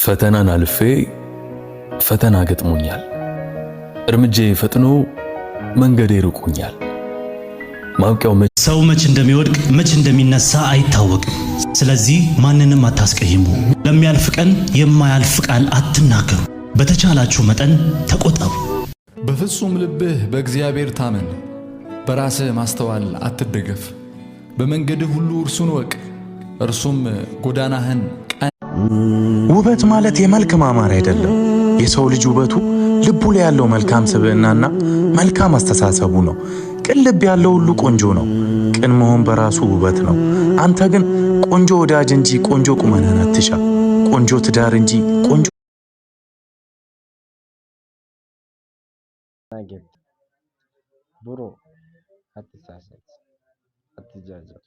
ፈተናን አልፌ ፈተና ገጥሞኛል። እርምጃዬ ፈጥኖ መንገዴ ርቆኛል። ማብቂያው ሰው መች እንደሚወድቅ መች እንደሚነሳ አይታወቅም። ስለዚህ ማንንም አታስቀይሙ። ለሚያልፍ ቀን የማያልፍ ቃል አትናገሩ። በተቻላችሁ መጠን ተቆጠቡ። በፍጹም ልብህ በእግዚአብሔር ታመን፣ በራስህ ማስተዋል አትደገፍ። በመንገድህ ሁሉ እርሱን እወቅ፣ እርሱም ጎዳናህን ውበት ማለት የመልክ ማማር አይደለም። የሰው ልጅ ውበቱ ልቡ ላይ ያለው መልካም ስብዕናና መልካም አስተሳሰቡ ነው። ቅን ልብ ያለው ሁሉ ቆንጆ ነው። ቅን መሆን በራሱ ውበት ነው። አንተ ግን ቆንጆ ወዳጅ እንጂ ቆንጆ ቁመናን አትሻ። ቆንጆ ትዳር እንጂ ቆንጆ Bro፣ አትሳሳት፣ አትጃጃል።